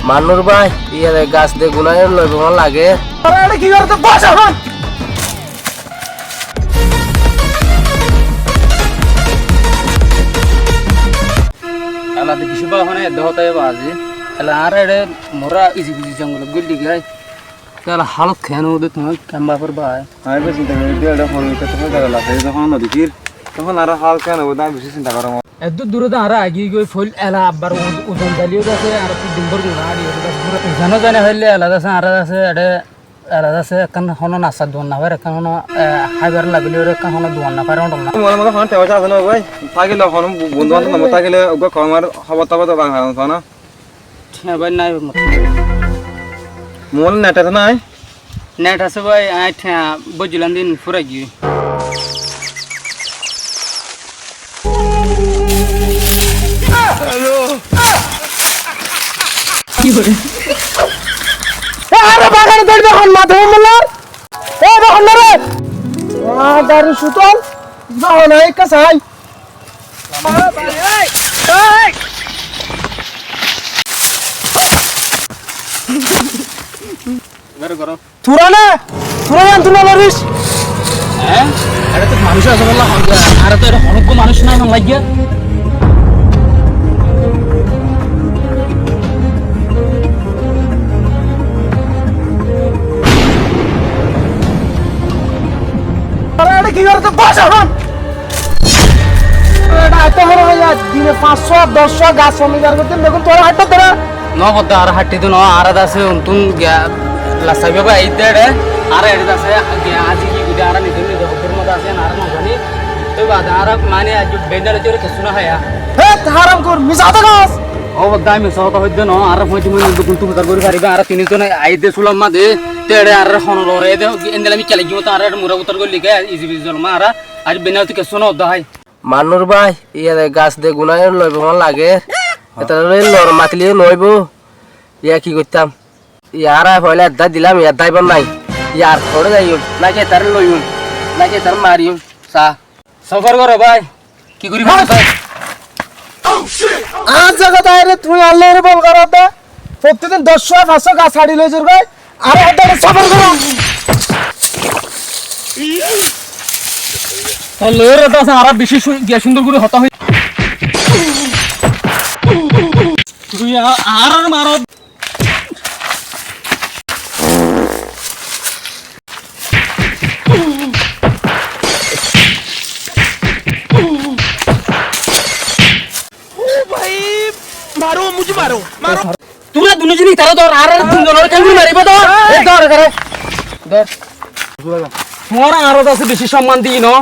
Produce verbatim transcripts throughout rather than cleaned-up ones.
Manúr bái, iyáre gas de gunáir loibó mone lage. Añára eçé ki gorí de bos ehón? Ela de bicí bála hone edde hotá eba azi. Ela añára eçé mora izi bizi zongolot goi digái. Ela halot keén óibo de tuáñr kemba for bái. Añí beci sinta gorí de, eçé hone ita tuáñr gara lage, zehón no dekír, zehón añára hal keén óibo de, añí beci sinta gorí. Eddúr dure de añára aigí goi, foil ela abbar u-, uzon daliyó de asé, añára tu dimbor guna ari, ela de asé, pura uzon zane hoile, ela de asé, añára de asé, eçé, ela de asé, ekkán hono nasa duan no fare, ekkán hono, e, háibar lagile ore, ekkán hono duan no fare, ondol no. Mone mone hono teba asé no bái, tákile hono bu-, bondú asé no, tákile uggwá komar hóbor tóbor de bang hano no. Thiañ bái nái mot. Mobile net asé nái? Net asé bái, añí thiañ bózzilam din fúrai giyói. Ki hoór? E, aré, bagano dóri de hon mate hon molar? E, de hon na re? Wá, daru sutol. Iba hon ai ekka sai. Tura ne? Tura yan tura loris? Hé? Eçé to manúic asé bolla hon, añára to eçé honó manúic nai hon laiggé. Añára eçé ki gorí de bos ehón? Eçé aitó horo hoiya dine fañs cót, doc cót gas honi bar goitte, beggún tuáñra haitto de na? No, bodda, añára haitti de no, añára de asé, untún giya, lassa bebe aidde eçé, añára eçé de asé, giya, aijja ki goitte, añára nizor nizor hottor moto asé, añára no zani. Toi bade añára mani aijja bendal ore kessú no haiya. Hé, haram kor, misa hotá kos. Ó bodda, añí misa hotá hoidde no, añára foñti mui nizor guntu futar gori fariba, añára tin zone aidde sulam made, te eçé añára hono lore de, endilla ami kelaijji moto, añára eçé mura futar gori like, izi bizi zolma, añára aijja bendal ore kessú no hodda hai. Manúr bái, iyáre gas de gunáir loibó mone lage. Etarare lor matilé no óibo. Iyá ki goittám? Iyá añára foila edda dilam, iyá daibar nai. Iyár hoçé zaiyum, naki etare loiyum, naki etare mariyum. Sa. Sóbor goró bái. Ki gorí bái? Añár zagat aiyóre tuñí añáre bol goró de. Fottí din doc cót, fañs cót gas haçi loi zor goi. Añáre hoddé sóbor goró. Tor loi re de asé, añára beci su-, giya cúndor gorí hotá hoi. Tui a-, añáre maro. ओ भाई, मारो, मुझे मारो, मारो। Tura duni zone itaré dór, añára tin zonore keén gorí maribá dór. Ei dór, etaré. Dór. Tuáñra añáre de asé beci somman di no.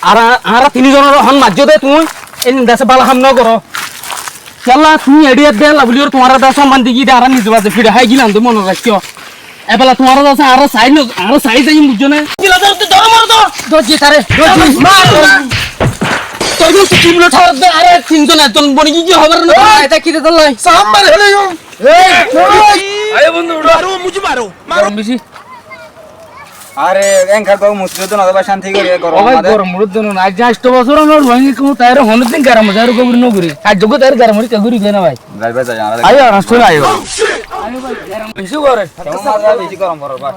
Ar añára tin zonore hon maijjó de tuñí, ei de asé bála ham no goró. Kiyólla tuñí eçé edde ella buliyóre tuáñra de asé somman di giyé de añára nize baze fiça hái gilam de mone raikkó. Ebela tuáñra de asé añára sai no, añára sai zaiyum buijjó né? Kiyólla dór, dór, dór, dór. Dór di taré, dór di. Mar. Tor gun tui ki buli thar de, añára tin zon ekzon boni giyé, ki hóbor no? Eta ki de dór loi? Sam mare félaiyo. Ei, ei. আরে বন্ধু, উঠো। মারো, মুঝে মারো, মারো। গরম বেশি। আরে, এঙ্কার বাবু মুসলিম তো না, ভাই, শান্তি করে, গরম ও ভাই, আমাদের। গরম মুড়ুর জন্য না, আজ আষ্ট বছর আমরা রোহিঙ্গা কোনো তাইরে হনুদিন গরম মজা আর কবুর ন করি। আজ যোগ্য তাইরে গরম মরি কেগুরি গেনা ভাই। যাই ভাই, যাই, আমরা আইও, নষ্ট না আইও। বেশি করে। কেমন মারবা, বেশি গরম করো, ভাই।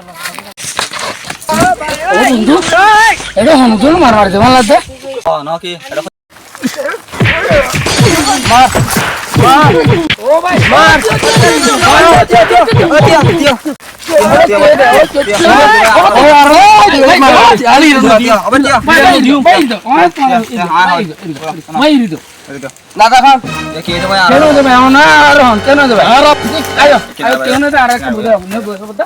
ও বন্ধু, এটা হনুদিন মার মার দে, মার লাগবে। ও, নাকি? এটা মার, মার। ও ভাই, মার। মার। না, দেখো। কেন দেবে? আমার না, আর হন, কেন দেবে? আর আইও, আইও, কেন দেবে? আর একটা বুঝে, বুঝে, বুঝে।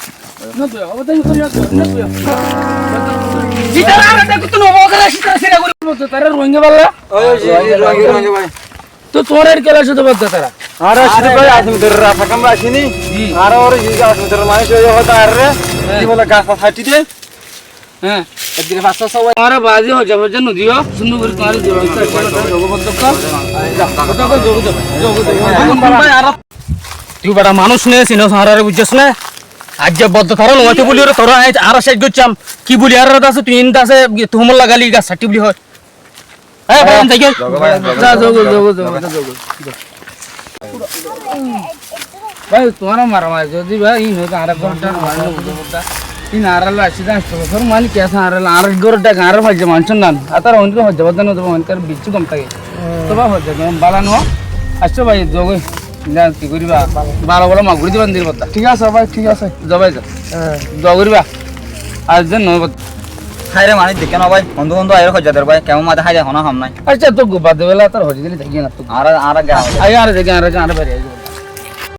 Sitara, ara ta kutu no bokara, sitara sira gori boto, tara Rohingya balla. Oi, oi, oi, oi, oi, oi. To tora er kela sito boto tara. Ara sito bhai, asmi dor rafa kam asini. Ji. Ara ore ji asmi dor mani so yo hota arre. Ji bola gas pas hati de. Há. Ek din pas so. Ara bazi ho jab jan diyo, sunu gori tar diyo. Jogo boto ka. Jogo, jogo, jogo, jogo. Bhai, ara Tui bera manúc ne, sinos añáre bujjos ne? Aijja bodda tara lomaite buli ore tora añára cec goijjam. Ki buli añáre dase, tui in dase, tuhumor lagali gas satti buli hoi. Há, bhai, am zaigoi. Jogo bhai, jogo, jogo, jogo, jogo, jogo. Jogo. Bái, tuáñra maramari zodi bái, íin hoóde añára góror dháke maramari no buzó bái. Íin añára loi aiccí de añctó bosór, mani ki asé añára loi, añára góror dháke añára foijja manúic nan. Añára oinno foijja bosór no, oinno bicí gom táke. Tó bái, foijja no, bála no. Aiccá bái, zogói. Ki goríba? Bála bála magurí diba, dir bái. Thík asé bái, thík asé. Zo bái, zo. Hé. Dua goríba. Ar zen no bái. Háire manúic dekké no bái, bondú bondú aiyóre hoijja der bái, kemor mazé háire honó ham nái. Aiccá, tóu bad de bái, tar hoijja dile táki na tóu. Añára, añára ga. Aiyó, añára deki, añára ga, añára bari aiyó.